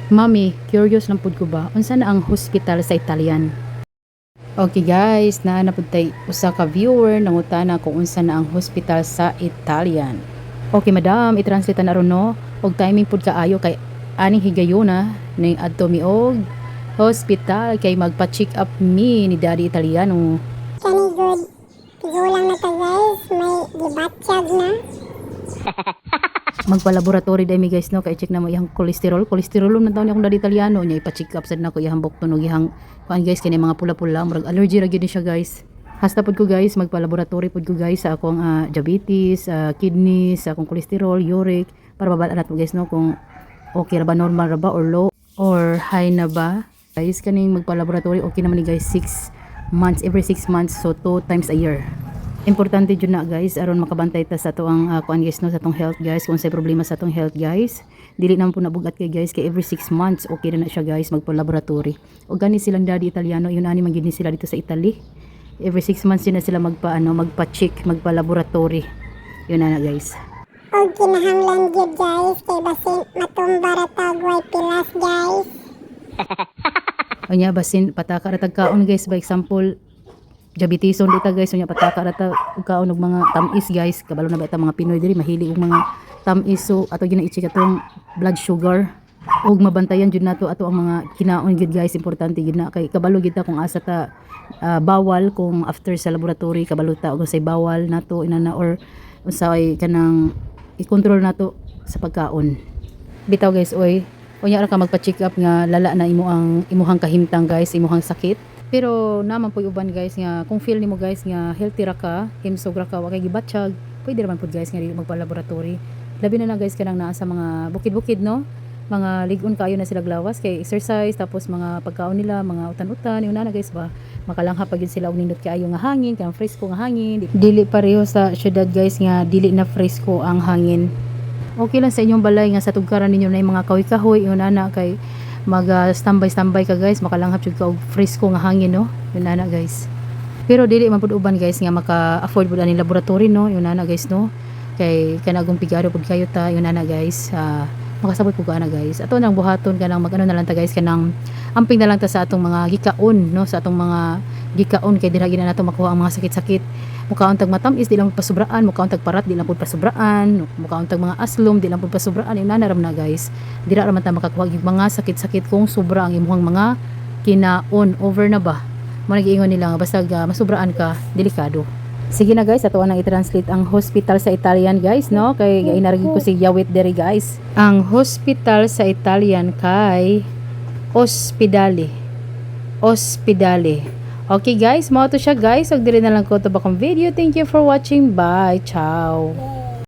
Mami, curious lang pud ko ba, unsa na ang hospital sa Italian? Okay guys, naa na pud tay usa ka viewer nangutana kung unsa na ang hospital sa Italian. Okay madam, i-translate na ron, no. Og timing pud kaayo kay aning higayuna ning adto mi og hospital kay magpa-check up mi ni Daddy Italiano. Kani gud, tigulang na ta guys, may gibatyag na. Magpa-laboratory dai mi guys, no, kay check na mo iyang cholesterol. Cholesterol na taon akong Daddy Italiano niya, ipa-check up sad nako iyang bukton og iyang kuan guys, kani mga pula-pula, murag allergy ra gyud ni siya guys. Hasta pud ko guys, magpa-laboratory pud ko guys sa akong diabetes, kidneys, sa akong cholesterol, uric, para mabal-an nato guys, no, kung okay ra ba, normal ra ba or low or high na ba. Guys, kaning magpa-laboratory okay naman ni guys, 6 months, every 6 months, so 2 times a year. Importante jud na guys, aron makabantay ta sa atoang kuan guys, no, sa atong health guys, kung unsay problema sa atong health guys. Dili naman po nabugat kay guys, kay every 6 months okay na na siya guys magpa-laboratory. O gani silang Daddy Italiano, yun ani man gyud ni sila dito sa Italy. Every 6 months yun na sila magpa ano, magpa-check, magpa-laboratory. Yun na na guys. Og kinahanglan gyud guys, kay basin matumba ra ta og way pilas guys. Unya basin pataka ra tag kaon guys, by example diabetison di ta guys, unya pataka ra ta og kaon og mga tamis guys. Kabalo na ba ta, mga Pinoy diri mahili og mga tamis, so ato gyud na i-check atong blood sugar ug mabantayan jud nato ato ang mga kinaon gyud guys. Importante gyud na kay kabalo gyud ta kung asa ta bawal. Kung after sa laboratory, kabalo ta og unsay bawal nato inana or unsay kanang i-control nato sa pagkaon. Bitaw guys oy, unya ra ka magpa-check up nga lala na imo ang imuhang kahimtang guys, imuhang sakit. Pero naman po uban guys nga kung feel nimo guys nga healthy ra ka, himsog ra ka, wa kay gibatsyag, pwede ra man pud guys nga dili magpa-laboratory. Labi na lang guys kanang naa sa mga bukid-bukid, no, mga lig-on kaayo na sila glawas kay exercise, tapos mga pagkaon nila mga utan-utan, yun na guys ba, makalanghap pa gyud sila og nindot kaayo nga hangin, kanang fresko nga hangin. Dili pareho sa syudad guys nga dili na fresko ang hangin. Okay lang sa inyong balay nga sa tugkaran ninyo na yung mga kahoy-kahoy, yun ana, kay mag standby standby ka guys, makalanghap jud ka og fresko nga hangin, no, yun ana guys. Pero dili man pud uban guys nga maka-afford pud ani laboratory, no, yun ana guys, no, kay kanagong pigado pud kayo ta, yun ana guys. Makasabot pud ko ana guys. Ato nang buhaton kanang mag-ano na lang ta guys, kanang amping na lang ta sa atong mga gikaon, no, sa atong mga gikaon, kay dira gyud na nato makuha ang mga sakit-sakit. Mukaon tag matam-is, di lang pud pasubraan. Mukaon tag parat, di lang pud pasubraan. Mukaon tag mga aslom, di lang pud pasubraan. Yun na na guys, dira ra man ta makakuha yung mga sakit-sakit kung sobra ang imuhang mga kinaon, over na ba. Mo nag-iingon nila nga basta masubraan ka, delikado. Sige na guys, ato nang i-translate ang hospital sa Italian guys, no, kay gainargi ko si Yawit diri guys. Ang hospital sa Italian kay ospedale, ospedale. Okay guys, mao to siya guys. Ug diri na lang ko to akong video. Thank you for watching. Bye. Ciao.